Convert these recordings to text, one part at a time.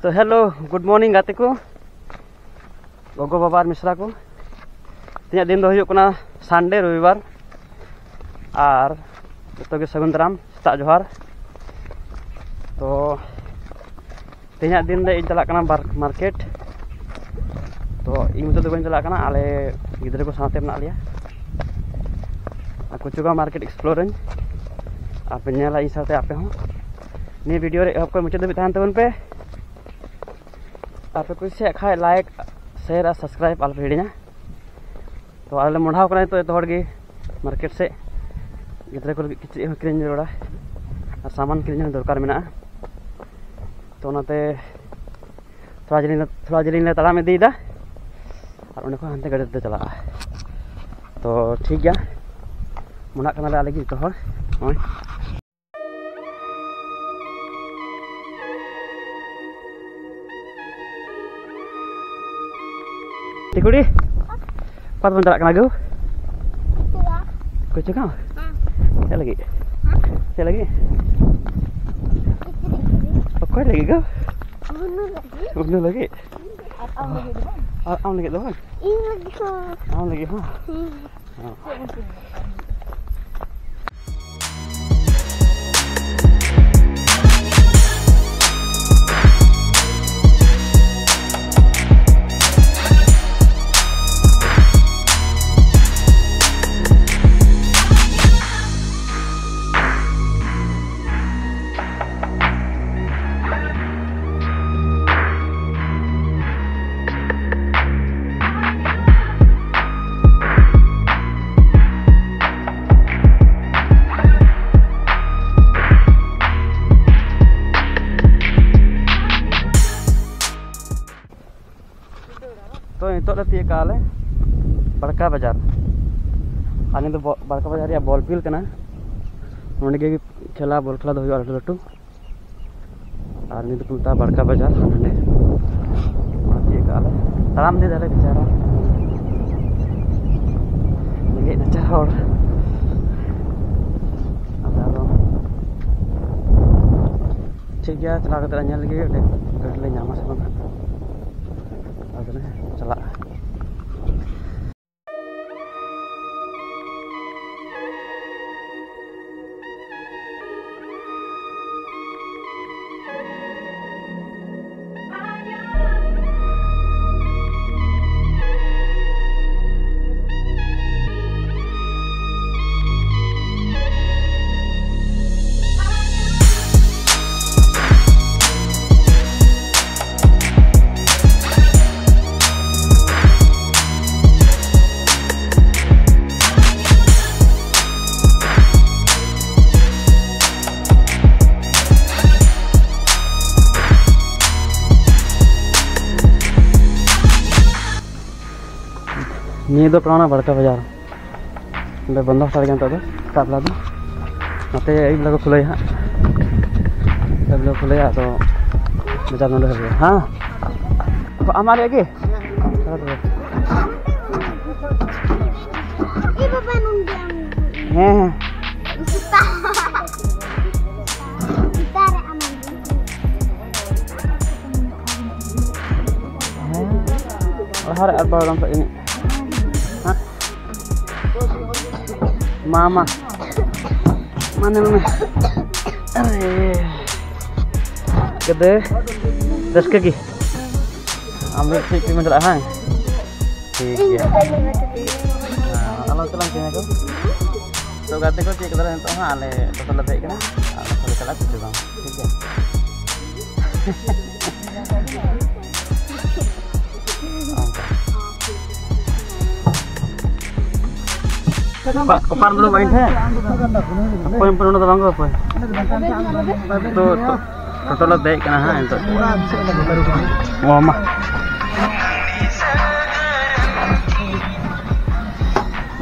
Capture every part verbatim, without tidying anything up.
ᱛᱚ hello, good morning ᱜᱟᱛᱮ ᱠᱚ, ᱜᱚᱜᱚ ᱵᱟᱵᱟ ᱟᱨ ᱢᱤᱥᱨᱟ ᱠᱚ᱾ ᱛᱮᱦᱮᱧᱟᱜ ᱫᱤᱱ ᱫᱚ ᱦᱩᱭᱩᱜ ᱠᱟᱱᱟ Sunday, ᱨᱚᱵᱤᱵᱟᱨ᱾ ᱟᱨ ᱡᱚᱛᱚ ᱜᱮ ᱥᱟᱹᱜᱩᱱ ᱫᱟᱨᱟᱢ, ᱥᱮᱛᱟᱜ ᱡᱚᱦᱟᱨ᱾ ᱛᱚ ᱛᱮᱦᱮᱧᱟᱜ ᱫᱤᱱ ᱨᱮ ᱤᱧ ᱪᱟᱞᱟᱜ ᱠᱟᱱᱟ ᱵᱟᱨ-, ᱢᱟᱨᱠᱮᱴ᱾ ᱛᱚ ᱤᱧ ᱢᱚᱛᱚ ᱫᱚ ᱵᱟᱹᱧ ᱪᱟᱞᱟᱜ ᱠᱟᱱᱟ, ᱟᱞᱮ ᱜᱤᱫᱽᱨᱟᱹ ᱠᱚ ᱥᱟᱶᱛᱮ ᱢᱮᱱᱟᱜ ᱞᱮᱭᱟ᱾ ᱟᱨ ᱠᱩᱪᱩᱜᱟᱸᱣ ᱢᱟᱨᱠᱮᱴ ᱮᱠᱥᱯᱞᱳᱨᱟᱹᱧ, ᱟᱨ ᱯᱮ ᱧᱮᱞᱟ ᱤᱧ ᱥᱟᱶᱛᱮ ᱟᱯᱮ ᱦᱚᱸ᱾ ᱱᱤᱭᱟᱹ ᱵᱷᱤᱰᱤᱭᱳ ᱨᱮ ᱮᱦᱚᱵ ᱠᱷᱚᱱ ᱢᱩᱪᱟᱹᱫ ᱫᱷᱟᱹᱵᱤᱡ ᱛᱟᱦᱮᱱ ᱛᱟᱵᱚᱱ ᱯᱮ᱾ ᱟᱨ ᱯᱮ ᱠᱩᱥᱤᱭᱟᱜ ᱠᱷᱟᱡ like, share ᱟᱨ subscribe ᱟᱞᱚᱯᱮ ᱦᱤᱲᱤᱧᱟ᱾ ᱛᱚ ᱟᱞᱮ ᱞᱮ ᱢᱚᱦᱰᱟᱣ ᱠᱟᱱᱟ ᱱᱤᱛᱚᱜ ᱡᱚᱛᱚ ᱦᱚᱲ ᱜᱮ ᱢᱟᱨᱠᱮᱴ ᱥᱮᱫ᱾ ᱜᱤᱫᱽᱨᱟᱹ ᱠᱚ ᱞᱟᱹᱜᱤᱫ ᱠᱤᱪᱨᱤᱡ ᱦᱚᱸ ᱠᱤᱨᱤᱧ ᱡᱟᱹᱨᱩᱲᱟ, ᱟᱨ ᱥᱟᱢᱟᱱ ᱠᱤᱨᱤᱧ ᱦᱚᱸ ᱫᱚᱨᱠᱟᱨ ᱢᱮᱱᱟᱜᱼᱟ᱾ ᱛᱚ ᱚᱱᱟᱛᱮ ᱛᱷᱚᱲᱟ ᱡᱤᱞᱤᱧ ᱞᱮ, ᱛᱷᱚᱲᱟ ᱡᱤᱞᱤᱧ ᱞᱮ ᱛᱟᱲᱟᱢ ᱤᱫᱤᱭᱮᱫᱟ, ᱟᱨ ᱚᱸᱰᱮ ᱠᱷᱚᱱ ᱦᱟᱱᱛᱮ ᱜᱟᱹᱰᱤ ᱛᱮ ᱪᱟᱞᱟᱜᱼᱟ᱾ ᱛᱚ ᱴᱷᱤᱠ ᱜᱮᱭᱟ, ᱢᱚᱦᱰᱟᱜ ᱠᱟᱱᱟᱞᱮ ᱟᱞᱮ ᱜᱮ ᱡᱚᱛᱚ ᱦᱚᱲ᱾ ᱱᱚᱜᱼᱚᱭ᱾ ᱴᱤᱠᱩᱲᱤ, ᱚᱠᱟ ᱛᱮᱵᱚᱱ ᱪᱟᱞᱟᱜ ᱠᱟᱱᱟ ᱜᱳ? ᱠᱩᱪᱩᱜᱟᱸᱣ? ᱦᱮᱸ᱾ ᱪᱮᱫ ᱞᱟᱹᱜᱤᱫ? ᱦᱮᱸ? ᱪᱮᱫ ᱞᱟᱹᱜᱤᱫ? ᱠᱤᱪᱨᱤᱡ ᱠᱤᱨᱤᱧ᱾ ᱚᱠᱚᱭ ᱞᱟᱹᱜᱤᱫ ᱜᱳ? ᱵᱩᱱᱩ ᱞᱟᱹᱜᱤᱫ᱾ ᱵᱩᱱᱩ ᱞᱟᱹᱜᱤᱫ? ᱟᱨ ᱟᱢ ᱞᱟᱹᱜᱤᱫ ᱫᱚ ᱵᱟᱝ? ᱟᱨ ᱟᱢ ᱞᱟᱹᱜᱤᱫ ᱫᱚ ᱵᱟᱝ? ᱤᱧ ᱞᱟᱹᱜᱤᱫ ᱦᱚᱸ᱾ ᱟᱢ ᱞᱟᱹᱜᱤᱫ ᱦᱚᱸ? ᱦᱩᱸ᱾ ᱦᱚᱸ᱾ ᱛᱚ ᱱᱤᱛᱚᱜ ᱞᱮ ᱛᱤᱭᱳᱜ ᱠᱟᱜᱼᱟ ᱞᱮ ᱵᱟᱲᱠᱟ ᱵᱟᱡᱟᱨ᱾ ᱟᱨ ᱱᱤᱭᱟᱹ ᱫᱚ ᱵᱚ-, ᱵᱟᱲᱠᱟ ᱵᱟᱡᱟᱨ ᱨᱮᱭᱟᱜ ᱵᱚᱞ ᱯᱷᱤᱞᱰ ᱠᱟᱱᱟ᱾ ᱱᱚᱸᱰᱮ ᱜᱮ ᱠᱷᱮᱞᱟ, ᱵᱚᱞ ᱠᱷᱮᱞᱟ ᱫᱚ ᱦᱩᱭᱩᱜᱼᱟ ᱞᱟᱹᱴᱩ ᱞᱟᱹᱴᱩ᱾ ᱟᱨ ᱱᱤᱭᱟᱹ ᱫᱚᱠᱚ ᱢᱮᱛᱟᱜᱼᱟ ᱵᱟᱲᱠᱟ ᱵᱟᱡᱟᱨ᱾ ᱱᱚᱸᱰᱮ ᱚᱱᱟ ᱛᱤᱭᱳᱜ ᱠᱟᱜᱼᱟ ᱞᱮ, ᱛᱟᱲᱟᱢ ᱤᱫᱤᱭ ᱫᱟᱞᱮ ᱵᱮᱪᱟᱨᱟ᱾ ᱨᱮᱸᱜᱮᱡ ᱱᱟᱪᱟᱨ ᱦᱚᱲ᱾ ᱟᱫᱚ, ᱟᱫᱚ ᱴᱷᱤᱠ ᱜᱮᱭᱟ, ᱪᱟᱞᱟᱣ ᱠᱟᱛᱮ ᱧᱮᱞ ᱞᱮᱜᱮ ᱚᱸᱰᱮ ᱜᱟᱹᱰᱤ ᱞᱮ ᱧᱟᱢᱟ ᱥᱮ ᱵᱟᱝ ᱦᱟᱸᱜ᱾ ᱟᱫᱚ ᱞᱮ ᱪᱟᱞᱟᱜᱼᱟ᱾ ᱱᱤᱭᱟᱹ ᱫᱚ ᱯᱟᱲᱟᱣᱱᱟ ᱵᱟᱲᱠᱟ ᱵᱟᱡᱟᱨ᱾ ᱱᱚᱰᱮ ᱵᱚᱱᱫᱚ ᱦᱟᱛᱟᱲ ᱜᱮᱭᱟ ᱱᱤᱛᱚᱜ ᱫᱚ, ᱥᱮᱛᱟᱜ ᱵᱮᱞᱟ ᱫᱚ᱾ ᱱᱚᱛᱮ ᱟᱹᱭᱩᱵ ᱵᱮᱞᱟ ᱠᱚ ᱠᱷᱩᱞᱟᱹᱭᱟ ᱦᱟᱸᱜ᱾ ᱟᱹᱭᱩᱵ ᱵᱮᱞᱟ ᱠᱚ ᱠᱷᱩᱞᱟᱹᱭᱟ, ᱟᱫᱚ ᱵᱟᱡᱟᱨ ᱱᱚᱰᱮ ᱦᱩᱭᱩᱜᱼᱟ᱾ ᱦᱮᱸ? ᱟᱢᱟᱜ ᱨᱮᱭᱟᱜ ᱜᱮ? ᱮ ᱵᱟᱵᱟ, ᱱᱚᱰᱮ ᱟᱢ᱾ ᱦᱮᱸ, ᱦᱮᱸ᱾ ᱥᱮᱛᱟ᱾ ᱥᱮᱛᱟ ᱨᱮ ᱟᱢ᱾ ᱦᱮᱸ, ᱞᱟᱦᱟ ᱨᱮ ᱟᱨ ᱵᱟᱨ ᱫᱚᱢ ᱥᱮᱫ ᱡᱟᱹᱱᱤᱡ᱾ ᱦᱮᱸ? ᱢᱟ, ᱢᱟ᱾ ᱢᱟᱱᱮ, ᱢᱟᱱᱮ᱾ ᱟᱨᱮ᱾ ᱠᱮᱫᱮ᱾ ᱨᱟᱹᱥᱠᱟᱹ ᱜᱮ᱾ ᱟᱢ ᱫᱚ ᱪᱮᱫ ᱯᱮ ᱢᱮᱱ ᱫᱟᱲᱮᱭᱟᱜᱼᱟ, ᱦᱟᱝ? ᱴᱷᱤᱠ ᱜᱮᱭᱟ᱾ ᱦᱮᱸ, ᱟᱞᱚ ᱪᱟᱞᱟᱜ ᱠᱟᱱᱟ ᱠᱚ᱾ ᱛᱚ ᱜᱟᱛᱮ ᱠᱚ, ᱪᱮᱫ ᱠᱟᱫᱟ ᱱᱤᱛᱚᱜ ᱦᱟᱸᱜ ᱟᱞᱮ ᱴᱳᱴᱳ ᱞᱮ ᱫᱮᱡ ᱠᱟᱱᱟ᱾ ᱟᱨ ᱱᱚᱛᱮ ᱞᱮ ᱪᱟᱞᱟᱜᱼᱟ ᱠᱤᱪᱷᱩ ᱜᱟᱱ᱾ ᱴᱷᱤᱠ ᱜᱮᱭᱟ᱾ ᱚᱠᱟ-, ᱚᱠᱟᱨᱮ ᱫᱩᱲᱩᱵ ᱟᱹᱧ ᱴᱷᱮᱱ? ᱚᱠᱚᱭ ᱮᱢ ᱯᱮ ᱱᱚᱰᱮ ᱫᱚ ᱵᱟᱝ ᱜᱚ ᱚᱠᱚᱭ? ᱛᱚ, ᱛᱚ, ᱴᱳᱴᱳ ᱞᱮ ᱫᱮᱡ ᱠᱟᱱᱟ ᱦᱟᱸᱜ ᱱᱤᱛᱚᱜ᱾ ᱚ, ᱢᱟ᱾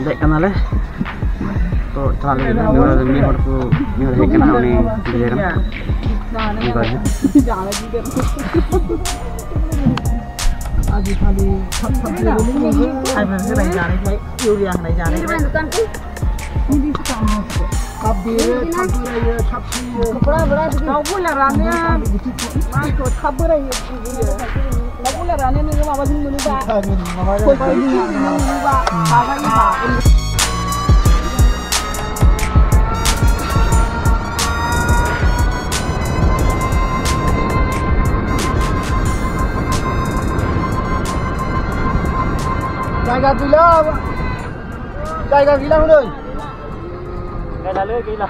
ᱫᱮᱡ ᱠᱟᱱᱟᱞᱮ᱾ ᱛᱚ, ᱪᱟᱞᱟᱜ ᱞᱟᱹᱜᱤᱫ ᱞᱮ᱾ ᱱᱚᱰᱮ ᱢᱤᱫ ᱦᱚᱲ ᱠᱚ, ᱢᱤᱫ ᱦᱚᱲ ᱦᱮᱡ ᱠᱟᱱᱟ, ᱩᱱᱤ ᱵᱩᱡᱷᱟᱹᱣ ᱠᱟᱱᱟ᱾ ᱩᱱᱤ ᱵᱟᱭ ᱦᱮᱡ᱾ ᱟᱹᱰᱤ ᱵᱷᱟᱞᱤ ᱥᱟᱵ ᱥᱟᱵ ᱫᱤᱭᱮ ᱵᱚᱞᱤ ᱧᱮᱞ ᱫᱟ᱾ ᱟᱭ ᱵᱷᱟᱜᱮ ᱱᱟᱭ ᱡᱟᱱᱮ ᱵᱷᱟᱭ, ᱤᱭᱩᱨᱤᱭᱟ ᱱᱟᱭ ᱡᱟᱱᱮ ᱵᱷᱟᱭ᱾ ᱫᱚᱠᱟᱱ ᱠᱚ? Hindi sa taas. Kabire, kabire, kabire. Kamu lah rane. Kamu lah rane ni, mama sini menubak. Mama sini menubak. Mama sini. Jaga gila. Jaga gila, Bro. Gila, gila.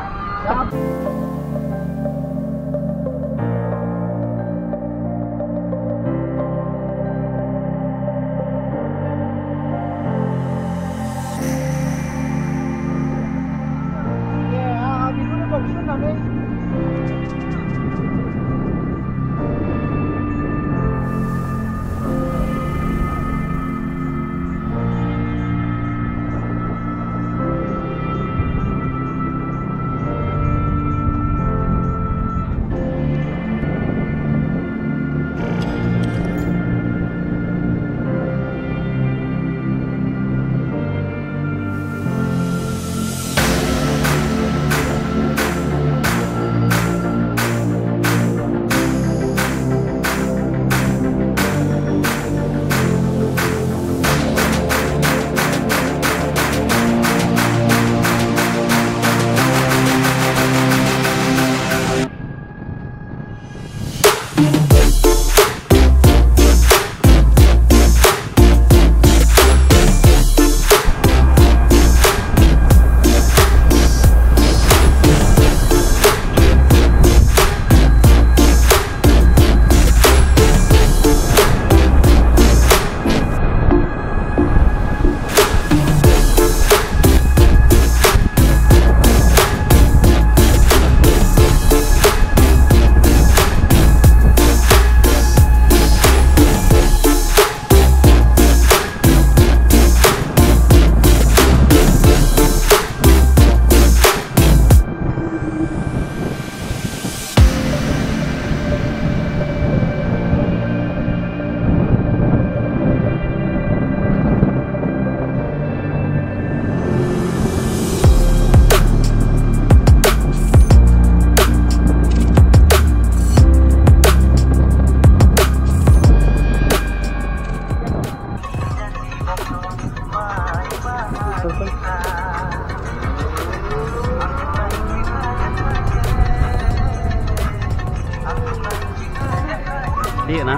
ᱛᱤᱭᱟᱹᱜ ᱮᱱᱟ᱾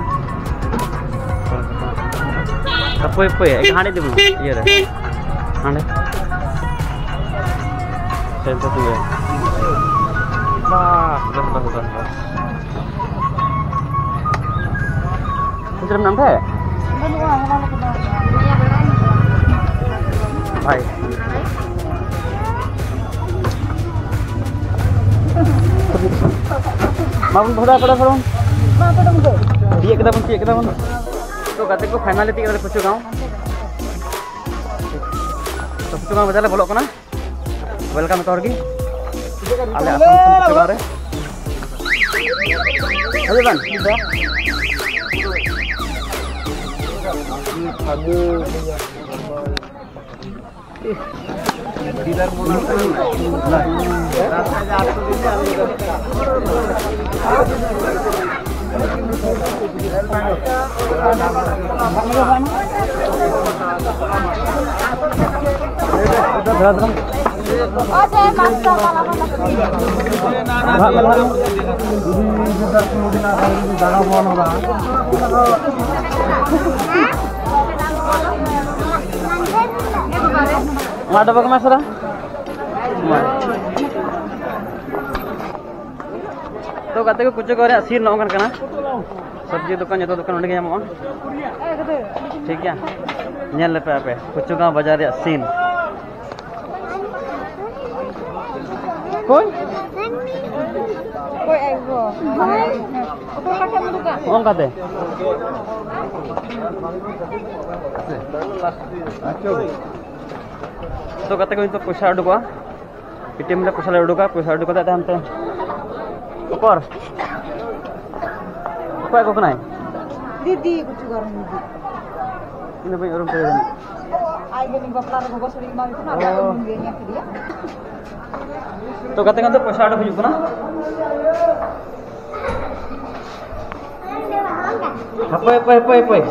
ᱦᱟᱯᱳᱭ, ᱦᱟᱯᱳᱭ, ᱮᱠ ᱦᱟᱸᱰᱮ ᱫᱤᱵᱚᱱ, ᱤᱭᱟᱹ ᱨᱮ᱾ ᱦᱟᱸᱰᱮ᱾ ᱥᱮᱱ ᱛᱚ ᱛᱤᱭᱟᱹᱜ᱾ ᱵᱟᱥ, ᱵᱟᱥ, ᱵᱟᱥ, ᱵᱟᱥ, ᱵᱟᱥ᱾ ᱥᱮᱴᱮᱨ ᱢᱮᱱᱟᱜ ᱯᱮ? ᱵᱟᱹᱱᱩᱜᱼᱟ, ᱦᱚᱞᱟ ᱞᱮ ᱠᱚᱫᱚ᱾ ᱵᱷᱟᱭ᱾ ᱢᱟ ᱵᱚᱱ ᱵᱷᱚᱨᱟ ᱠᱚᱲᱟ ᱠᱚᱲᱟ᱾ ᱢᱟ ᱯᱮ ᱰᱚᱢ ᱫᱚ᱾ ᱛᱤᱭᱟᱹᱜ ᱠᱮᱫᱟ ᱵᱚᱱ, ᱛᱤᱭᱟᱹᱜ ᱠᱮᱫᱟ ᱵᱚᱱ᱾ ᱛᱚ ᱜᱟᱛᱮ ᱠᱚ, finally ᱛᱤᱭᱟᱹᱜ ᱠᱮᱫᱟ ᱞᱮ ᱠᱩᱪᱩ ᱜᱟᱶ᱾ ᱛᱚ ᱠᱩᱪᱩ ᱜᱟᱶ ᱵᱟᱡᱟᱨ ᱞᱮ ᱵᱚᱞᱚᱜ ᱠᱟᱱᱟ᱾ Welcome ᱡᱚᱛᱚ ᱦᱚᱲ ᱜᱮ᱾ ᱟᱞᱮ ᱟᱥᱟᱢ ᱫᱤᱥᱚᱢ ᱠᱩᱪᱩ ᱜᱟᱶ ᱨᱮ᱾ ᱦᱤᱡᱩᱜ ᱵᱮᱱ᱾ ᱢᱟ ᱰᱚᱵᱚᱜ ᱢᱮ ᱥᱟᱨᱟ᱾ ᱢᱟ᱾ ᱛᱚ ᱜᱟᱛᱮ ᱠᱚ, ᱠᱩᱪᱩ ᱜᱟᱶ ᱨᱮᱭᱟᱜ scene ᱱᱚᱜᱼᱚ ᱱᱚᱝᱠᱟᱱ ᱠᱟᱱᱟ᱾ ᱥᱚᱵᱽᱡᱤ ᱫᱚᱠᱟᱱ, ᱡᱚᱛᱚ ᱫᱚᱠᱟᱱ ᱱᱚᱸᱰᱮ ᱜᱮ ᱧᱟᱢᱚᱜᱼᱟ᱾ ᱴᱷᱤᱠ ᱜᱮᱭᱟ, ᱧᱮᱞ ᱞᱮᱯᱮ ᱟᱯᱮ ᱠᱩᱪᱩ ᱜᱟᱶ ᱵᱟᱡᱟᱨ ᱨᱮᱭᱟᱜ scene᱾ ᱠᱚᱭ? ᱚᱠᱚᱭ ᱟᱭᱳ ᱜᱚ? ᱚᱠᱚᱭ ᱚᱠᱟ ᱴᱷᱮᱱ ᱩᱰᱩᱠᱟ? ᱚᱱᱠᱟᱛᱮ᱾ ᱛᱚ ᱜᱟᱛᱮ ᱠᱚ, ᱱᱤᱛᱚᱜ ᱯᱚᱭᱥᱟ ᱩᱰᱩᱠᱚᱜᱼᱟ᱾ ᱮᱴᱤᱮᱢ ᱨᱮ ᱯᱚᱭᱥᱟ ᱞᱮ ᱩᱰᱩᱠᱟ, ᱯᱚᱭᱥᱟ ᱩᱰᱩᱠ ᱠᱟᱛᱮ ᱛᱟᱭᱚᱢ ᱛᱮ ᱚᱠᱚᱨ? ᱚᱠᱚᱭ ᱠᱚ ᱠᱟᱱᱟᱭ? ᱫᱤᱫᱤ, ᱠᱩᱪᱩ ᱜᱟᱶ ᱨᱮᱱ ᱫᱤᱫᱤ᱾ ᱤᱧ ᱫᱚ ᱵᱟᱹᱧ ᱩᱨᱩᱢ ᱠᱟᱫᱮᱭᱟ ᱡᱟᱹᱱᱤᱡ᱾ ᱟᱡ ᱡᱟᱹᱱᱤᱡ ᱵᱟᱯᱞᱟ ᱨᱮ ᱜᱚᱜᱚ ᱥᱟᱹᱲᱤ ᱮᱢᱟᱣᱟᱫᱮ ᱛᱟᱦᱮᱱᱟ, ᱟᱫᱚ ᱚ᱾ ᱩᱱᱤ ᱜᱮ ᱧᱮᱞ ᱠᱮᱫᱮᱭᱟ᱾ ᱛᱚ ᱜᱟᱛᱮ ᱠᱚ, ᱱᱤᱛᱚᱜ ᱯᱚᱭᱥᱟ ᱩᱰᱩᱠ ᱦᱩᱭᱩᱜ ᱠᱟᱱᱟ᱾ ᱦᱟᱯᱳᱭ, ᱦᱟᱯᱳᱭ, ᱦᱟᱯᱳᱭ, ᱦᱟᱯᱳᱭ᱾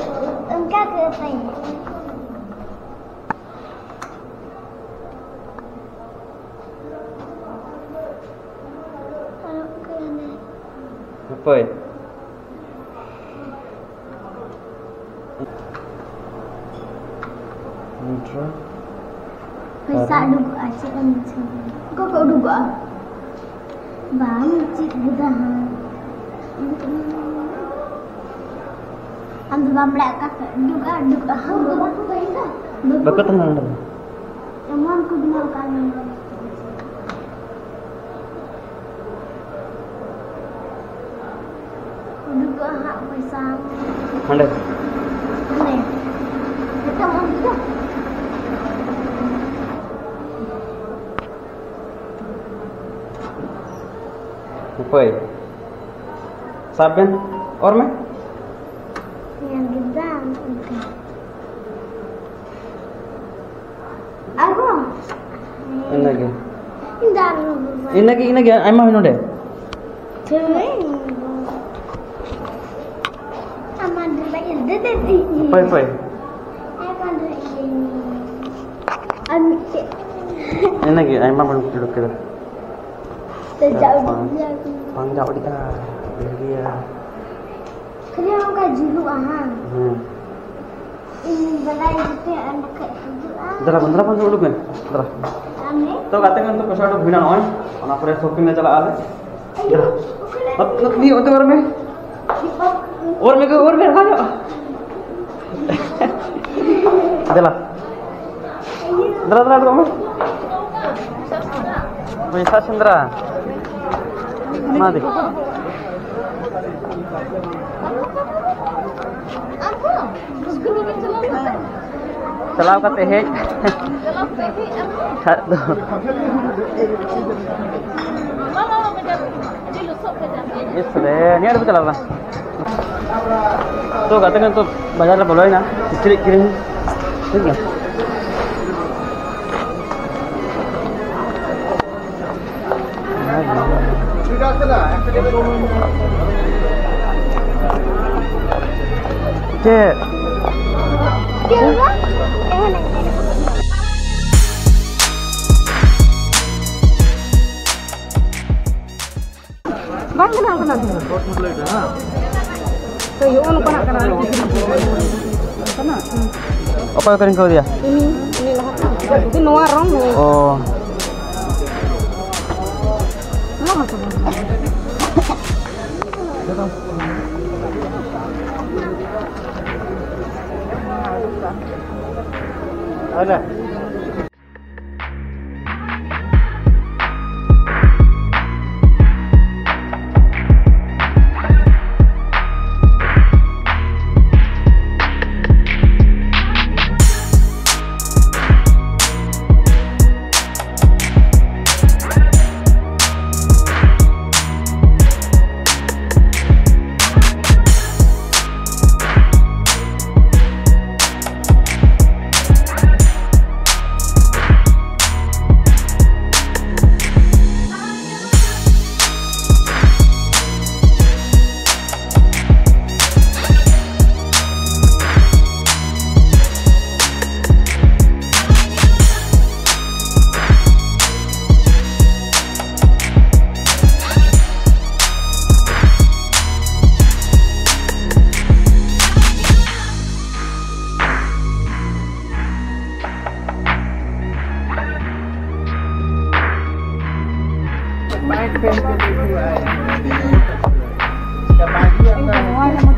ᱚᱱᱠᱟ ᱜᱮ ᱦᱟᱯᱳᱭ᱾ ᱦᱟᱯᱳᱭ᱾ ᱯᱚᱭᱥᱟ ᱩᱰᱩᱠᱚᱜᱼᱟ, ᱪᱮᱫ ᱮᱢ ᱵᱩᱡᱷᱟᱹᱣᱟ? ᱚᱠᱟ ᱠᱚ ᱩᱰᱩᱠᱚᱜᱼᱟ? ᱵᱟᱝ, ᱪᱮᱫ ᱜᱮ ᱵᱟᱝ᱾ ᱟᱢ ᱫᱚ ᱵᱟᱢ ᱵᱟᱲᱟᱭᱟ ᱚᱠᱟ ᱠᱷᱚᱱ ᱩᱰᱩᱠᱚᱜᱼᱟ, ᱩᱰᱩᱠᱚᱜᱼᱟ᱾ ᱵᱟᱠᱚ ᱛᱟᱦᱮᱱᱟ ᱱᱚᱰᱮ ᱫᱚ᱾ ᱮᱢᱚᱱ ᱠᱚ ᱵᱮᱱᱟᱣ ᱠᱟᱜ ᱢᱮᱭᱟ᱾ ᱩᱰᱩᱠᱚᱜᱼᱟ ᱦᱟᱸᱜ ᱯᱚᱭᱥᱟ᱾ ᱦᱟᱸᱰᱮ᱾ ᱦᱟᱸᱰᱮ᱾ ᱱᱤᱛᱚᱜ ᱚᱱ ᱠᱮᱫᱟ? ᱚᱠᱚᱭ? ᱥᱟᱵ ᱵᱮᱱ᱾ ᱚᱨ ᱢᱮ᱾ ᱧᱮᱞ ᱠᱮᱫᱟᱢ? ᱚᱱᱠᱟ᱾ ᱟᱨᱦᱚᱸ? ᱤᱱᱟᱹᱜᱮ᱾ ᱤᱧ ᱫᱚ ᱟᱨᱦᱚᱸ ᱵᱟᱵᱟ᱾ ᱤᱱᱟᱹᱜᱮ, ᱤᱱᱟᱹᱜᱮ, ᱟᱭᱢᱟ ᱦᱩᱭ ᱱᱚᱰᱮ᱾ ᱦᱳᱭ᱾ ᱟᱢᱟᱜ ᱫᱚ ᱵᱟᱹᱧ ᱤᱫᱤ ᱫᱟᱲᱮᱭᱟᱜᱼᱟ᱾ ᱦᱳᱭ, ᱦᱳᱭ᱾ ᱟᱭᱢᱟ ᱫᱚ ᱤᱭᱟᱹ᱾ ᱟᱨ ᱢᱤᱫᱴᱮᱡ᱾ ᱤᱱᱟᱹᱜᱮ, ᱟᱭᱢᱟ ᱵᱟᱹᱧ ᱩᱰᱩᱠ ᱠᱮᱫᱟ᱾ ᱛᱚ, ᱡᱟᱣ ᱵᱟᱝ, ᱤᱫᱤᱭᱟ᱾ ᱵᱟᱝ ᱡᱟᱣ ᱤᱫᱤᱜᱼᱟ᱾ ᱵᱷᱟᱹᱜᱤᱭᱟ᱾ ᱠᱷᱟᱹᱞᱤ ᱚᱱᱠᱟ ᱡᱩᱞᱩᱜᱼᱟ, ᱦᱟᱝ? ᱦᱮᱸ᱾ ᱤᱧ ᱵᱟᱰᱟᱭ ᱜᱮᱛᱮ ᱚᱸᱰᱮ ᱠᱷᱚᱡ ᱦᱤᱡᱩᱜᱼᱟ᱾ ᱫᱮᱞᱟ ᱵᱚᱱ, ᱫᱮᱞᱟ ᱵᱚᱱ, ᱩᱰᱩᱠ ᱢᱮ᱾ ᱫᱮᱞᱟ᱾ ᱟᱢ ᱜᱮ? ᱛᱚ ᱜᱟᱛᱮ ᱠᱚ, ᱱᱤᱛᱚᱜ ᱯᱚᱭᱥᱟ ᱩᱰᱩᱠ ᱦᱩᱭᱱᱟ ᱱᱚᱜᱼᱚᱭ᱾ ᱚᱱᱟ ᱯᱚᱨᱮ shopping ᱞᱮ ᱪᱟᱞᱟᱜᱼᱟ ᱟᱞᱮ᱾ ᱫᱮᱞᱟ᱾ ᱚᱠᱚᱭ ᱞᱮ? ᱱᱤᱭᱟᱹ ᱚᱱᱛᱮ ᱚᱨ ᱢᱮ᱾ ᱚᱨ ᱢᱮ ᱜᱳ, ᱚᱨ ᱢᱮ, ᱞᱟᱦᱟ ᱧᱚᱜ᱾ ᱫᱮᱞᱟ᱾ ᱫᱮᱞᱟ, ᱫᱮᱞᱟ, ᱩᱰᱩᱠᱚᱜ ᱢᱮ᱾ ᱯᱚᱭᱥᱟ ᱥᱮᱸᱫᱽᱨᱟ᱾ ᱢᱟ ᱫᱮ᱾ ᱪᱟᱞᱟᱣ ᱠᱟᱛᱮ ᱦᱮᱡ᱾ ᱠᱷᱟᱡ ᱫᱚ᱾ ᱤᱥ ᱨᱮ, ᱱᱤᱭᱟᱹ ᱟᱹᱰᱤ ᱠᱚ ᱪᱟᱞᱟᱣ ᱞᱮᱱᱟ᱾ ᱛᱚ ᱜᱟᱛᱮ ᱠᱚ ᱱᱤᱛᱚᱜ ᱵᱟᱡᱟᱨ ᱞᱮ ᱵᱚᱞᱚᱭᱮᱱᱟ, ᱠᱤᱪᱨᱤᱡ ᱠᱤᱨᱤᱧ᱾ ᱴᱷᱤᱠ ᱜᱮᱭᱟ᱾ ᱪᱮᱫ? ᱵᱟᱝ ᱵᱮᱱᱟᱣ ᱠᱟᱱᱟ ᱛᱚ᱾ ᱛᱚ, ᱱᱚᱜᱼᱚ ᱱᱚᱝᱠᱟᱱᱟᱜ ᱠᱟᱱᱟ᱾ ᱠᱟᱱᱟ? ᱚᱠᱚᱭ ᱚᱠᱚᱭ ᱨᱮᱱ ᱠᱚ ᱤᱫᱤᱭᱟ? ᱤᱧ, ᱩᱱᱤ ᱞᱟᱦᱟ ᱛᱮ᱾ ᱡᱩᱫᱤ ᱱᱚᱣᱟ ᱨᱚᱝ, ᱚ᱾ ᱱᱚᱣᱟ ᱦᱚᱸ ᱥᱚᱢᱟᱱ᱾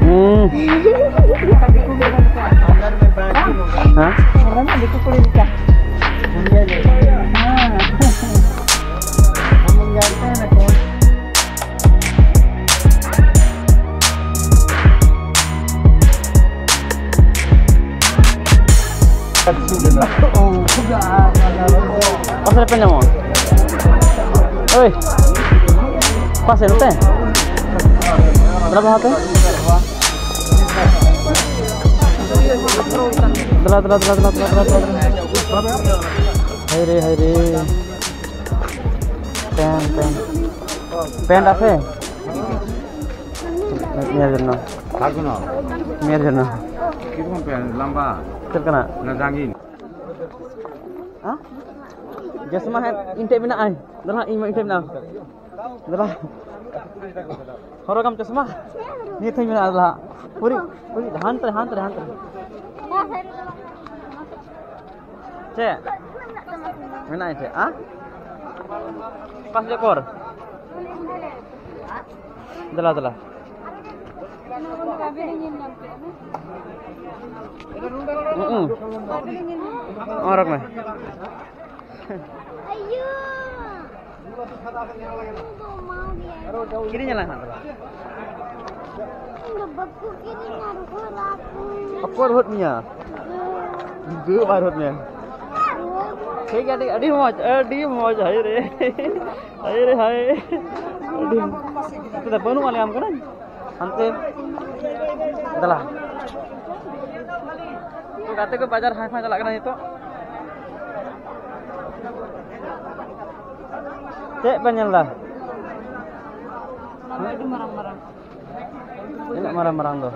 हम्म। हाँ? ᱚᱠᱟ ᱨᱮᱯᱮ ᱧᱟᱢᱚᱜᱼᱟ? ᱳᱭ, ᱚᱠᱟ ᱥᱮᱫ ᱱᱚᱛᱮ? ᱫᱮᱞᱟ ᱞᱟᱦᱟᱛᱮ᱾ ᱫᱮᱞᱟ, ᱫᱮᱞᱟ, ᱫᱮᱞᱟ᱾ ᱦᱟᱭ ᱨᱮ, ᱦᱟᱭ ᱨᱮ᱾ PAN, PAN. ᱯᱮᱱ ᱟᱥᱮ? ᱧᱮᱞ ᱡᱚᱱᱱᱚ᱾ ᱧᱮᱞ ᱡᱚᱱᱱᱚ᱾ ᱪᱮᱫ ᱞᱮᱠᱟᱱᱟᱜ? ᱦᱮᱸ? ᱪᱚᱥᱢᱟ ᱦᱮᱸ, ᱤᱧ ᱴᱷᱮᱡ ᱢᱮᱱᱟᱜᱼᱟ᱾ ᱫᱮᱞᱟ, ᱤᱧ ᱢᱟ ᱤᱧ ᱴᱷᱮᱡ ᱢᱮᱱᱟᱜᱼᱟ᱾ ᱫᱮᱞᱟ᱾ ᱦᱚᱨᱚᱜᱟᱢ ᱪᱚᱥᱢᱟ? ᱱᱤᱭᱟᱹ ᱴᱷᱮᱡ ᱢᱮᱱᱟᱜᱼᱟ, ᱫᱮᱞᱟ᱾ ᱯᱩᱨᱤ, ᱯᱩᱨᱤ, ᱦᱟᱱᱛᱮ ᱨᱮ, ᱦᱟᱱᱛᱮ ᱨᱮ, ᱦᱟᱱᱛᱮ ᱨᱮ᱾ ᱪᱮᱫ? ᱢᱮᱱᱟᱜᱼᱟ ᱪᱮᱫ? ᱟ? ᱯᱟᱸᱪ ᱵᱟᱡᱮ ᱯᱚᱨ᱾ ᱫᱮᱞᱟ, ᱫᱮᱞᱟ᱾ ᱦᱩᱸ᱾ ᱚᱨᱚᱠ ᱢᱮ᱾ ᱟᱭᱳ᱾ ᱠᱤᱨᱤᱧ ᱟᱞᱟᱝ ᱦᱟᱸᱜ ᱫᱮᱞᱟ᱾ ᱤᱧ ᱫᱚ ᱵᱟᱠᱚ ᱠᱤᱨᱤᱧᱟ, ᱨᱩᱣᱟᱹᱲ ᱟᱠᱚ᱾ ᱚᱠᱚᱭ ᱨᱩᱣᱟᱹᱲ ᱢᱮᱭᱟ? ᱫᱩ ᱵᱟᱭ ᱨᱩᱣᱟᱹᱲ ᱢᱮᱭᱟ᱾ ᱴᱷᱤᱠ ᱜᱮᱭᱟ, ᱟᱹᱰᱤ, ᱟᱹᱰᱤ ᱢᱚᱡᱽ, ᱟᱹᱰᱤ ᱢᱚᱡᱽ, ᱦᱟᱭ ᱨᱮ, ᱦᱟᱭ ᱨᱮ, ᱦᱟᱭ᱾ ᱟᱹᱰᱤ, ᱱᱚᱛᱮ ᱫᱚ ᱵᱟᱹᱱᱩᱜ ᱟᱞᱮ ᱟᱢ ᱠᱟᱱᱟ᱾ ᱦᱟᱱᱛᱮ ᱫᱮᱞᱟ᱾ ᱛᱚ ᱜᱟᱛᱮ ᱠᱚ ᱵᱟᱡᱟᱨ ᱦᱟᱸᱭ ᱯᱷᱟᱸᱭ ᱪᱟᱞᱟᱜ ᱠᱟᱱᱟ ᱱᱤᱛᱚᱜ᱾ ᱪᱮᱫ ᱯᱮ ᱧᱮᱞ ᱮᱫᱟ? ᱟᱹᱰᱤ ᱢᱟᱨᱟᱝ ᱢᱟᱨᱟᱝ᱾ ᱛᱤᱱᱟᱹᱜ ᱢᱟᱨᱟᱝ ᱢᱟᱨᱟᱝ ᱫᱚ?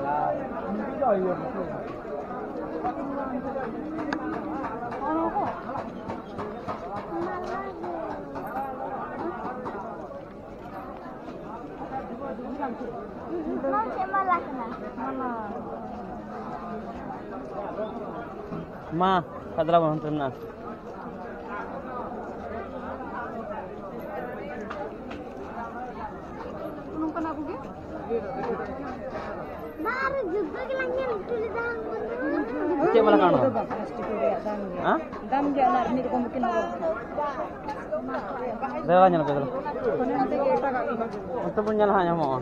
ᱱᱚᱣᱟ ᱪᱮᱫ ᱢᱟᱞᱟ ᱠᱟᱱᱟ? ᱢᱟ, ᱠᱷᱟᱫᱽᱨᱟ ᱵᱚᱱ ᱦᱟᱱᱛᱮ ᱢᱮᱱᱟᱜᱼᱟ᱾ ᱱᱚᱝᱠᱟᱱᱟᱜ ᱠᱚᱜᱮ? ᱢᱟ, ᱟᱨ ᱡᱩᱫᱟᱹ ᱜᱮᱞᱟᱝ ᱧᱮᱞ ᱦᱚᱪᱚ ᱞᱮᱫᱟ᱾ ᱪᱮᱫ ᱢᱟᱞᱟ ᱠᱟᱱᱟ ᱱᱚᱣᱟ? ᱯᱞᱟᱥᱴᱤᱠ ᱨᱮᱭᱟᱜ ᱫᱟᱢ ᱜᱮᱭᱟ᱾ ᱦᱮᱸ? ᱫᱟᱢ ᱜᱮᱭᱟ, ᱚᱱᱟ ᱟᱨ ᱢᱤᱫ ᱨᱚᱠᱚᱢ ᱵᱟᱹᱠᱤᱱ ᱦᱚᱨᱚᱜ ᱠᱟᱜᱼᱟ᱾ ᱫᱮᱞᱟ ᱧᱮᱞ ᱯᱮ, ᱫᱮᱞᱟ᱾ ᱚᱱᱮ ᱚᱱᱛᱮ ᱜᱮ ᱮᱴᱟᱜᱟᱜ ᱜᱮ ᱦᱤᱡᱩᱜᱼᱟ᱾ ᱚᱱᱛᱮ ᱵᱚᱱ ᱧᱮᱞᱟ ᱦᱟᱸᱜ, ᱧᱟᱢᱚᱜᱼᱟ᱾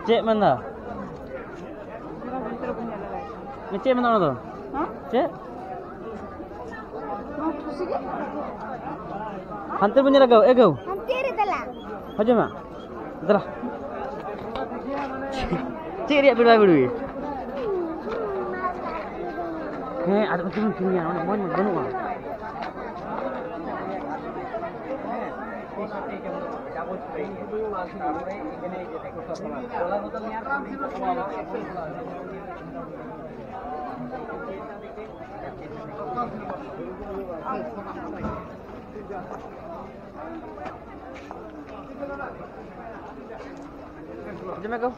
ᱪᱮᱫ ᱢᱮᱱᱫᱟ? ᱪᱮᱫ ᱢᱮᱱᱫᱟ ᱚᱱᱟ ᱫᱚ? ᱦᱮᱸ? ᱪᱮᱫ? ᱦᱟᱱᱛᱮ ᱵᱚᱱ ᱧᱮᱞᱟ, ᱜᱟᱹᱣ, ᱮ ᱜᱟᱹᱣ᱾ ᱦᱟᱱᱛᱮ ᱨᱮ ᱫᱮᱞᱟ᱾ ᱦᱤᱡᱩᱜ ᱢᱮ᱾ ᱫᱮᱞᱟ᱾ ᱪᱮᱫ ᱨᱮᱭᱟᱜ ᱵᱤᱲᱣᱟ ᱵᱤᱲᱣᱤ? ᱦᱮᱸ, ᱟᱫᱚ ᱩᱱᱠᱩ ᱵᱚᱱ ᱠᱤᱨᱤᱧᱟ, ᱚᱱᱟ ᱢᱚᱡᱽ ᱢᱚᱡᱽ ᱵᱟᱹᱱᱩᱜᱼᱟ᱾ ᱟᱸᱡᱚᱢᱮᱫ ᱠᱚ?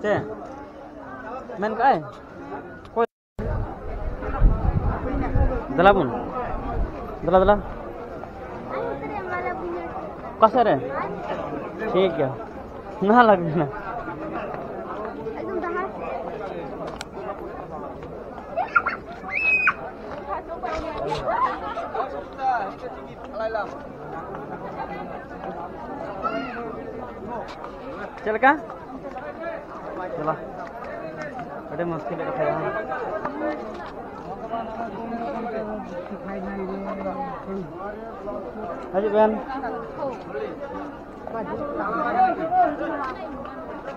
ᱪᱮᱫ ᱢᱮᱱ ᱠᱟᱜᱼᱟᱭ? ᱫᱮᱞᱟ ᱵᱚᱱ, ᱫᱮᱞᱟ, ᱫᱮᱞᱟ᱾ ᱚᱠᱟ ᱥᱮᱫ ᱨᱮ? ᱴᱷᱤᱠ ᱜᱮᱭᱟ, ᱱᱟᱦᱟᱜ ᱞᱟᱜᱟᱣ ᱢᱮ᱾ ᱪᱮᱫ ᱞᱮᱠᱟ? ᱪᱟᱞᱟ᱾ ᱟᱹᱰᱤ ᱢᱩᱥᱠᱤᱞ ᱨᱮᱭᱟᱜ ᱠᱟᱛᱷᱟ ᱠᱟᱱᱟ᱾ ᱦᱤᱡᱩᱜ ᱵᱮᱱ᱾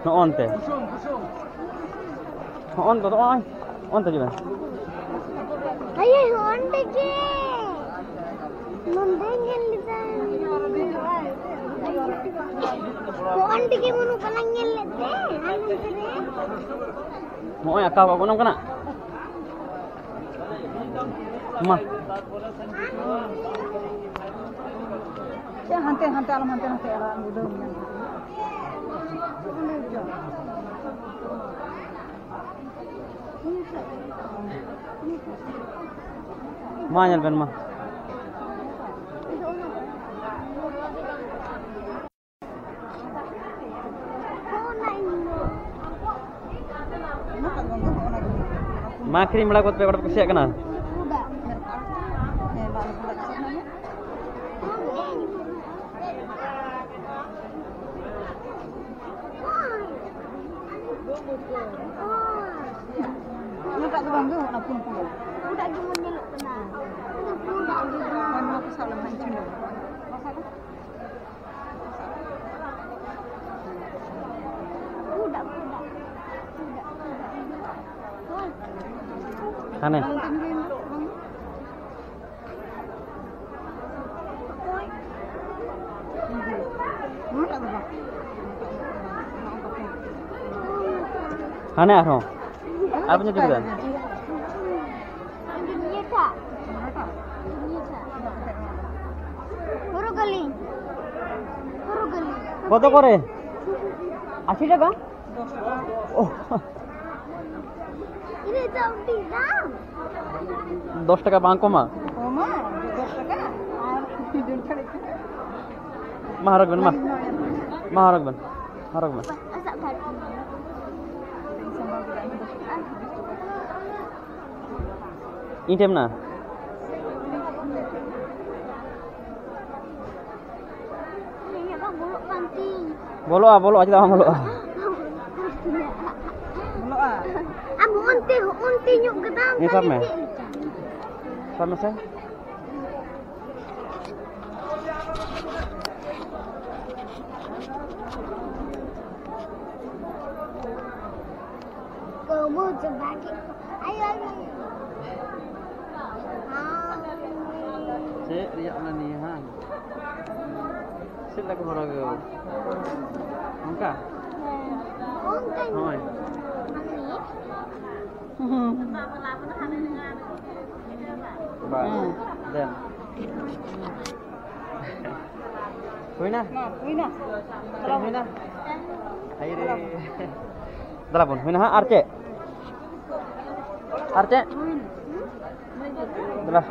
ᱱᱚᱜᱼᱚ ᱱᱚᱱᱛᱮ᱾ ᱦᱚᱸᱜᱼᱚᱱ ᱛᱚ, ᱱᱚᱜᱼᱚᱭ, ᱚᱱᱛᱮ ᱦᱤᱡᱩᱜ ᱢᱮ᱾ ᱟᱭᱳ, ᱚᱸᱰᱮ ᱜᱮ᱾ ᱱᱚᱸᱰᱮ ᱧᱮᱞ ᱞᱮᱫᱟ᱾ ᱚᱸᱰᱮ ᱜᱮ ᱵᱟᱹᱱᱩᱜ ᱠᱟᱱᱟ, ᱧᱮᱞ ᱞᱮᱫ ᱛᱮ᱾ ᱟᱨ ᱱᱚᱱᱛᱮ ᱨᱮ᱾ ᱱᱚᱜᱼᱚᱭ ᱟᱸᱠᱟᱣ ᱠᱟᱜ ᱠᱚ, ᱚᱱᱟ ᱠᱟᱱᱟ᱾ ᱢᱟ᱾ ᱪᱮᱫ ᱦᱟᱱᱛᱮ, ᱦᱟᱱᱛᱮ ᱟᱞᱚᱢ ᱦᱟᱱᱛᱮ ᱱᱟᱛᱮ ᱟᱞᱟᱝ ᱩᱰᱟᱹᱣ ᱢᱮᱭᱟ᱾ ᱢᱟ ᱧᱮᱞ ᱵᱮᱱ ᱢᱟ᱾ ᱢᱟ ᱠᱤᱨᱤᱧ ᱵᱟᱲᱟ ᱠᱚᱯᱮ, ᱚᱠᱟᱴᱟᱜ ᱯᱮ ᱠᱩᱥᱤᱭᱟᱜ ᱠᱟᱱᱟ? ᱚᱱᱟᱴᱟᱜ ᱫᱚ ᱵᱟᱝ ᱜᱮ, ᱚᱱᱟ ᱯᱩᱱ ᱯᱩᱱ᱾ ᱯᱩᱸᱰᱟᱜ ᱜᱮ ᱢᱚᱡᱽ ᱧᱮᱞᱚᱜ ᱠᱟᱱᱟ᱾ ᱯᱩᱸᱰᱟᱜ ᱜᱮ᱾ ᱦᱳᱭ, ᱱᱚᱣᱟ ᱠᱚ ᱥᱟᱵ ᱞᱮᱠᱷᱟᱱ ᱤᱧ ᱴᱷᱮᱱ ᱫᱚ᱾ ᱯᱩᱸᱰᱟᱜ, ᱯᱩᱸᱰᱟᱜ᱾ ᱯᱩᱸᱰᱟᱜ, ᱯᱩᱸᱰᱟᱜ᱾ ᱦᱳᱭ᱾ ᱦᱟᱱᱮ᱾ ᱚᱱᱟᱴᱟᱜ ᱫᱚ ᱵᱟᱝ᱾ ᱦᱟᱱᱮ ᱟᱨᱦᱚᱸ᱾ ᱟᱨ ᱵᱟᱹᱧ ᱟᱸᱡᱚᱢ ᱠᱮᱫᱟ᱾ ᱱᱤᱭᱟᱹᱴᱟᱜ᱾ ᱱᱤᱭᱟᱹᱴᱟᱜ᱾ ᱦᱩᱲᱩ ᱜᱟᱹᱞᱤᱧ᱾ ᱦᱩᱲᱩ ᱜᱟᱹᱞᱤᱧ᱾ ᱠᱚᱛᱚ ᱠᱚᱨᱮ? ᱟᱥᱤ ᱴᱟᱠᱟ? ᱚ᱾ ᱤᱱᱟᱹᱜ ᱫᱚ ᱟᱹᱰᱤ ᱫᱟᱢ᱾ ᱫᱚᱥ ᱴᱟᱠᱟ ᱵᱟᱝ ᱠᱚᱢᱟ᱾ ᱠᱚᱢᱟ, ᱫᱚᱥ ᱴᱟᱠᱟ᱾ ᱟᱨ ᱢᱟ ᱦᱚᱨᱚᱜ ᱵᱮᱱ, ᱢᱟ᱾ ᱢᱟ ᱦᱚᱨᱚᱜ ᱵᱮᱱ, ᱦᱚᱨᱚᱜ ᱵᱮᱱ᱾ ᱥᱟᱵ ᱠᱟᱜ ᱢᱮ᱾ ᱤᱧ ᱴᱷᱮᱱ ᱢᱮᱱᱟᱜᱼᱟ᱾ ᱤᱧᱟᱹᱜ ᱵᱟᱝ ᱵᱚᱞᱚᱜ ᱠᱟᱱ ᱛᱤᱧ᱾ ᱵᱚᱞᱚᱜᱼᱟ, ᱵᱚᱞᱚᱜᱼᱟ, ᱪᱮᱫᱟᱜ ᱵᱟᱝ ᱵᱚᱞᱚᱜᱼᱟ? ᱵᱚᱞᱚᱜᱼᱟ᱾ ᱟᱢ ᱚᱱᱛᱮ, ᱚᱱᱛᱮ ᱧᱚᱜ ᱠᱮᱫᱟᱢ, ᱱᱤᱭᱟᱹ ᱥᱟᱵ ᱛᱟᱦᱞᱮ ᱢᱮ᱾ ᱪᱮᱫ ᱞᱮᱠᱟ? ᱥᱟᱵ ᱢᱮᱥᱮ᱾ ᱠᱚᱢᱚ ᱪᱟᱵᱟ ᱠᱮᱫ᱾ ᱟᱭᱳ, ᱟᱭᱳ, ᱟᱭᱳ᱾ ᱦᱮᱸ᱾ ᱪᱮᱫ ᱨᱮᱭᱟᱜ ᱚᱱᱟ ᱱᱤᱭᱟᱹ, ᱦᱟᱝ? ᱪᱮᱫ ᱞᱮᱠᱟ ᱦᱚᱨᱚᱜᱟ? ᱱᱚᱝᱠᱟ? ᱦᱮᱸ᱾ ᱚᱱᱠᱟᱧ ᱦᱳᱭ᱾ ᱦᱩᱸ᱾ ᱵᱟᱥ, ᱦᱮᱸ᱾ Then᱾ ᱦᱩᱭᱱᱟ? ᱢᱟ, ᱦᱩᱭᱱᱟ᱾ ᱪᱮᱫ ᱦᱩᱭᱱᱟ? ᱦᱟᱭ ᱨᱮ᱾ ᱫᱮᱞᱟ ᱵᱚᱱ, ᱦᱩᱭᱱᱟ ᱦᱟᱸᱜ, ᱟᱨ ᱪᱮᱫ? ᱟᱨ ᱪᱮᱫ? ᱫᱮᱞᱟ᱾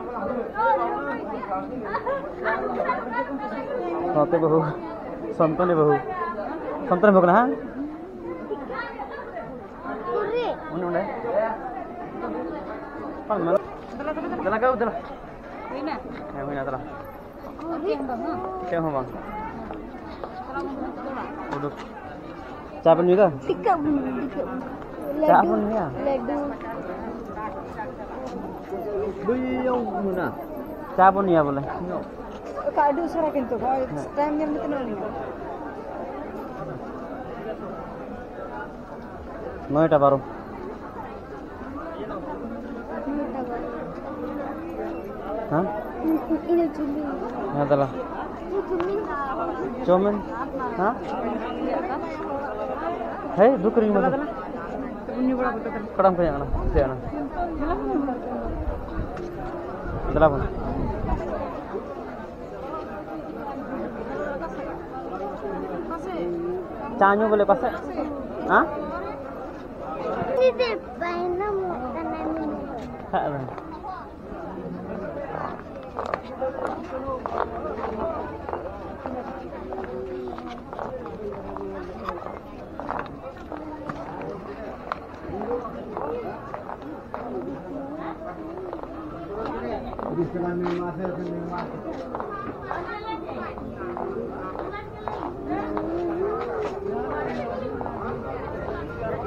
ᱱᱚᱛᱮ ᱵᱟᱹᱦᱩ, ᱥᱚᱱᱛᱚᱱᱤ ᱵᱟᱹᱦᱩ᱾ ᱥᱚᱱᱛᱚᱱᱤ ᱵᱟᱹᱦᱩ ᱠᱟᱱᱟ, ᱦᱮᱸ? ᱩᱱᱤ ᱚᱸᱰᱮ᱾ ᱵᱟᱝ, ᱢᱮᱱ-, ᱫᱮᱞᱟ, ᱜᱚ, ᱫᱮᱞᱟ᱾ ᱦᱩᱭᱱᱟ? ᱦᱮᱸ, ᱦᱩᱭᱱᱟ, ᱫᱮᱞᱟ᱾ ᱪᱮᱫ ᱦᱚᱸ ᱵᱟᱝ᱾ ᱪᱮᱫ ᱦᱚᱸ ᱵᱟᱝ᱾ ᱩᱰᱩᱠ᱾ ᱪᱟ ᱵᱮᱱ ᱧᱩᱭᱫᱟ? ᱴᱤᱠᱟᱹᱜ ᱵᱚᱱ, ᱴᱤᱠᱟᱹᱜ ᱵᱚᱱ᱾ ᱪᱟ ᱞᱟᱹᱰᱩ, ᱵᱚᱱ ᱧᱩᱭᱟ? ᱞᱟᱹᱰᱩ᱾ ᱪᱟ ᱵᱚᱱ ᱧᱩᱭᱟ ᱵᱚᱞᱮ᱾ ᱚᱠᱟ ᱟᱹᱰᱤ ᱩᱥᱟᱹᱨᱟ ᱠᱤᱱᱛᱩ, ᱦᱳᱭ, ᱦᱮᱸ᱾ Time ᱧᱮᱞ ᱢᱮ ᱛᱤᱱᱟᱹᱜ ᱦᱩᱭᱱᱟ᱾ ᱱᱚᱭᱴᱟ ᱵᱟᱨᱚ᱾ ᱦᱮᱸ? ᱦᱮᱸ, ᱫᱮᱞᱟ᱾ ᱪᱟᱣᱢᱤᱱ? ᱦᱮᱸ? ᱦᱮᱸ, ᱫᱩ ᱠᱤᱨᱤᱧ ᱢᱮ᱾ ᱠᱚᱲᱟᱢ ᱠᱚ ᱧᱟᱢ ᱠᱟᱱᱟ, ᱠᱩᱥᱤᱭᱟᱜ ᱠᱟᱱᱟ᱾ ᱫᱮᱞᱟ ᱵᱚᱱ᱾ ᱪᱟ ᱧᱩ ᱵᱚᱞᱮ ᱯᱟᱥᱮ? ᱦᱮᱸ? ᱥᱟᱵ ᱵᱮᱱ᱾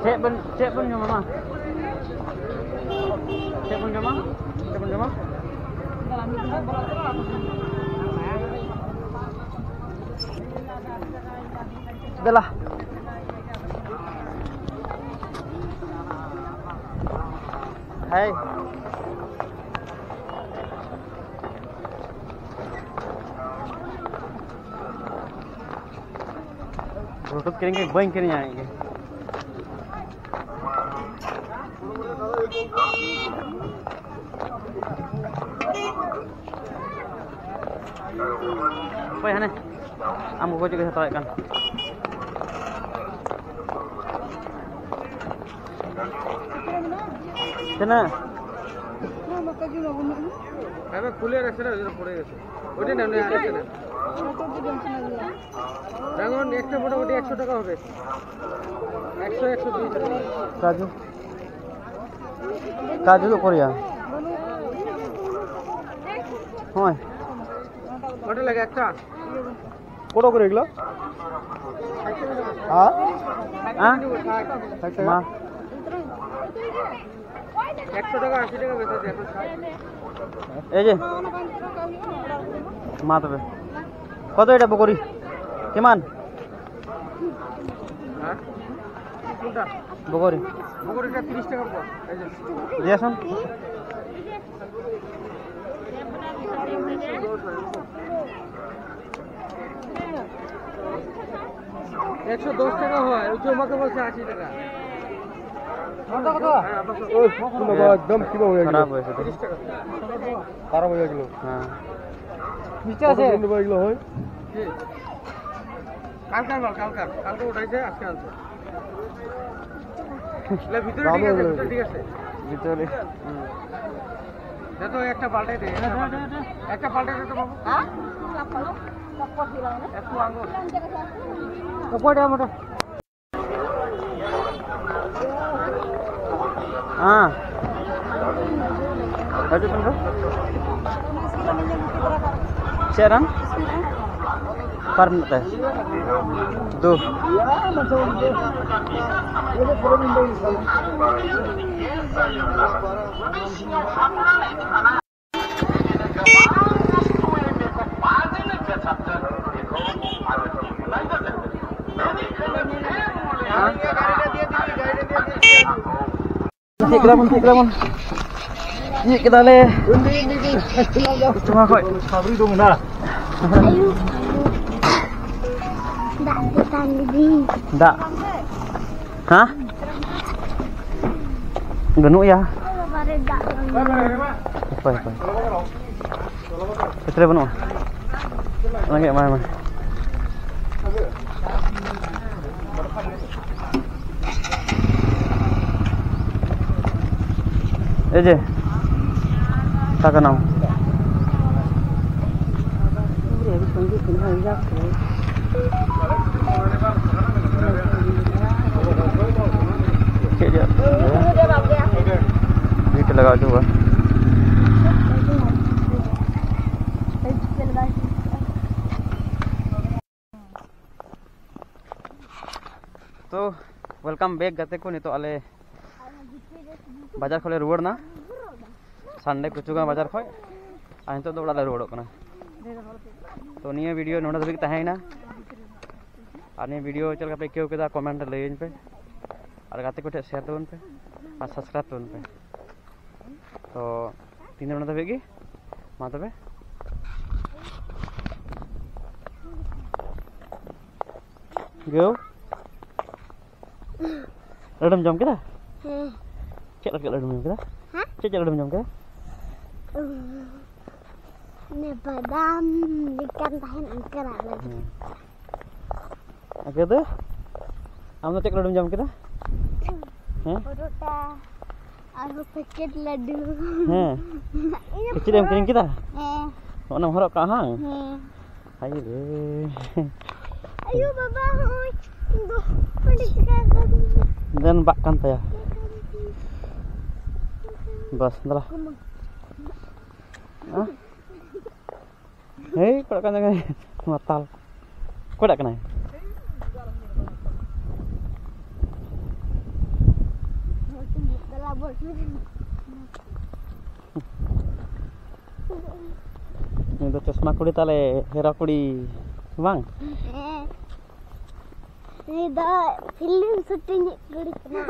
ᱪᱮᱫ ᱵᱚᱱ, ᱪᱮᱫ ᱵᱚᱱ ᱡᱚᱢᱟ, ᱢᱟ? ᱪᱮᱫ ᱵᱚᱱ ᱡᱚᱢᱟ? ᱪᱮᱫ ᱵᱚᱱ ᱡᱚᱢᱟ? ᱫᱮᱞᱟ᱾ ᱦᱮᱸ᱾ ᱵᱞᱩᱴᱩᱛᱷ ᱠᱤᱨᱤᱧ ᱠᱟᱛᱮ ᱵᱟᱹᱧ ᱠᱤᱨᱤᱧᱟ ᱤᱧ ᱜᱮ᱾ ᱚᱠᱚᱭ ᱦᱟᱱᱮ ᱟᱢ ᱜᱚᱜᱚ ᱪᱮᱫ ᱠᱚ ᱦᱟᱛᱟᱣᱮᱫ ᱠᱟᱱ? ᱛᱤᱱᱟᱹᱜ? ᱟᱨ ᱯᱷᱩᱞᱮ ᱨᱮᱥᱮ ᱨᱮ ᱯᱚᱲᱮ ᱜᱮᱥᱮ᱾ ᱚᱰᱮ ᱱᱮ ᱟᱨ ᱥᱮ ᱨᱮ᱾ এখন একটা মোটামুটি একশো টাকা হবে। একশো, একশো বিশ। কাজু, কাজু তো করিয়া। হয়। কটা লাগে একটা? কত করে এগুলো? হ্যাঁ? হ্যাঁ? ষাট টাকা। মা। একশো টাকা, আশি টাকা বেচেছে এখন। এই যে। মা তবে। কত এটা বকরি? কিমান? হ্যাঁ? কোনটা? বকরি। বকরিটা তিরিশ টাকা পোয়া। এই যে। দিয়াচোন। একশো দশ টাকা হয়, ওই যে আমাকে বলছে আশি টাকা। ᱳᱭ, ᱠᱷᱩᱵ ᱵᱟᱵᱟ, একদম কিবা হয়ে গেল। খারাপ হয়েছে তো। খারাপ হয়ে গেল। হ্যাঁ। নিচে আছে। কতদিন হয়ে গেল হয়? কালকার মাল, কালকার। কালকে উঠাইছে, আজকে আনছে। না, ভিতরে ঠিক আছে, ভিতরে ঠিক আছে। ভিতরে। যত একটা পাল্টাই দে, একটা পাল্টাই দে। একটা পাল্টাই দে তো বাবু। হ্যাঁ? একটু আঙুল। हाँ। ᱪᱮᱫ ᱨᱟᱱ? ᱚᱠᱟᱨᱮ ᱢᱮᱱᱟᱜ ᱛᱟᱭᱟ? ᱫᱩ᱾ ᱪᱮᱫ ᱠᱮᱫᱟ ᱵᱚᱱ, ᱪᱮᱫ ᱠᱮᱫᱟ ᱵᱚᱱ? ᱪᱮᱫ ᱠᱮᱫᱟᱞᱮ? ᱛᱚᱣᱟ ᱠᱷᱚᱡ᱾ ᱥᱟᱵᱨᱤ ᱫᱚ ᱢᱮᱱᱟᱜᱼᱟ᱾ ᱫᱟᱜ ᱛᱮᱛᱟᱝ ᱞᱤᱫᱤᱧ᱾ ᱫᱟᱜ? ᱦᱮᱸ? ᱵᱟᱹᱱᱩᱜ ᱭᱟ᱾ ᱵᱟᱵᱟᱨᱮ ᱫᱟᱜ ᱵᱟᱹᱱᱩᱜ᱾ ᱦᱟᱯᱳᱭ, ᱦᱟᱯᱳᱭ᱾ ᱵᱷᱤᱛᱨᱤ ᱨᱮ ᱵᱟᱹᱱᱩᱜᱼᱟ᱾ ᱚᱱᱟᱜᱮ ᱮᱢᱟᱭ ᱢᱮ᱾ ᱮ ᱡᱮ, ᱴᱟᱠᱟ ᱱᱟᱢ᱾ ᱪᱮᱫ ᱨᱮᱭᱟᱜ? ᱱᱤᱛ ᱞᱟᱜᱟᱣ ᱦᱚᱪᱚ ᱦᱩᱭᱩᱜᱼᱟ᱾ ᱛᱚ, welcome back ᱜᱟᱛᱮ ᱠᱚ᱾ ᱱᱤᱛᱚᱜ ᱟᱞᱮ ᱵᱟᱡᱟᱨ ᱠᱷᱚᱱ ᱞᱮ ᱨᱩᱣᱟᱹᱲ ᱮᱱᱟ, ᱥᱟᱱᱰᱮ ᱠᱩᱪᱩᱜᱟᱸᱣ ᱵᱟᱡᱟᱨ ᱠᱷᱚᱱ, ᱟᱨ ᱱᱤᱛᱚᱜ ᱫᱚ ᱚᱲᱟᱜ ᱞᱮ ᱨᱩᱣᱟᱹᱲᱚᱜ ᱠᱟᱱᱟ᱾ ᱛᱚ, ᱱᱤᱭᱟᱹ video ᱱᱚᱰᱮ ᱫᱷᱟᱹᱵᱤᱡ ᱛᱟᱦᱮᱸᱭᱮᱱᱟ, ᱟᱨ ᱱᱤᱭᱟᱹ video ᱪᱮᱫ ᱞᱮᱠᱟ ᱯᱮ ᱟᱹᱭᱠᱟᱹᱣ ᱠᱮᱫᱟ comment ᱨᱮ ᱞᱟᱹᱭᱟᱹᱧ ᱯᱮ, ᱟᱨ ᱜᱟᱛᱮ ᱠᱚ ᱴᱷᱮᱱ share ᱛᱟᱵᱚᱱ ᱯᱮ, ᱟᱨ subscribe ᱛᱟᱵᱚᱱ ᱯᱮ᱾ ᱛᱚ, ᱛᱤᱦᱤᱧ ᱫᱚ ᱱᱚᱰᱮ ᱫᱷᱟᱹᱵᱤᱡ ᱜᱮ, ᱢᱟ ᱛᱚᱵᱮ᱾ ᱜᱟᱹᱣ, ᱨᱟᱹᱲᱮᱢ ᱡᱚᱢ ᱠᱮᱫᱟ? ᱦᱮᱸ᱾ ᱪᱮᱫ ᱞᱮᱠᱟ ᱞᱟᱹᱰᱩᱢ ᱡᱚᱢ ᱠᱮᱫᱟ? ᱦᱮᱸ? ᱪᱮᱫ ᱪᱮᱫ ᱞᱟᱹᱰᱩᱢ ᱡᱚᱢ ᱠᱮᱫᱟ? ᱩᱸ, ᱚᱱᱮ ᱵᱟᱫᱟᱢ ᱞᱮᱠᱟᱱ ᱛᱟᱦᱮᱱ ᱚᱱᱠᱟᱱᱟᱜ ᱞᱟᱹᱰᱩ᱾ ᱦᱮᱸ᱾ ᱟᱨ ᱠᱮᱫᱟ? ᱟᱢ ᱫᱚ ᱪᱮᱫ ᱞᱟᱹᱰᱩᱢ ᱡᱚᱢ ᱠᱮᱫᱟ? ᱦᱮᱸ? ᱯᱚᱨᱚᱴᱟ ᱟᱨ ᱯᱮᱠᱮᱴ ᱞᱟᱹᱰᱩ᱾ ᱦᱮᱸ᱾ ᱤᱧ ᱫᱚ ᱠᱤᱪᱨᱤᱡ ᱮᱢ ᱠᱤᱨᱤᱧ ᱠᱮᱫᱟ? ᱦᱮᱸ᱾ ᱚᱱᱟᱢ ᱦᱚᱨᱚᱜ ᱠᱟᱜᱼᱟ, ᱦᱟᱝ? ᱦᱮᱸ᱾ ᱦᱟᱭ ᱨᱮ᱾ ᱟᱭᱳ ᱵᱟᱵᱟ, ᱦᱚᱸᱜᱼᱚᱭ ᱤᱧ ᱫᱚ ᱚᱸᱰᱮ ᱪᱤᱠᱟ ᱠᱟᱹᱫᱤᱧᱟ? ᱫᱮᱱ ᱵᱟᱜ ᱠᱟᱱ ᱛᱟᱭᱟ᱾ ᱵᱟᱥ, ᱫᱮᱞᱟ᱾ ᱠᱩᱢᱟᱹᱝ᱾ ᱦᱮᱸ? ᱦᱮᱭ, ᱚᱠᱚᱭ ᱠᱟᱱ ᱛᱟᱭᱟ? ᱢᱟᱛᱟᱞ᱾ ᱚᱠᱚᱭᱴᱟᱜ ᱠᱟᱱᱟᱭ? ᱫᱮᱞᱟ ᱵᱚᱞ᱾ ᱱᱩᱭ ᱫᱚ ᱪᱚᱥᱢᱟ ᱠᱩᱲᱤ ᱛᱟᱞᱮ, ᱦᱮᱨᱟ ᱠᱩᱲᱤ, ᱵᱟᱝ? ᱦᱮᱸ᱾ ᱱᱩᱭ ᱫᱚ ᱯᱷᱤᱞᱢ ᱥᱩᱴᱤᱝ ᱠᱩᱲᱤ ᱠᱟᱱᱟᱭ᱾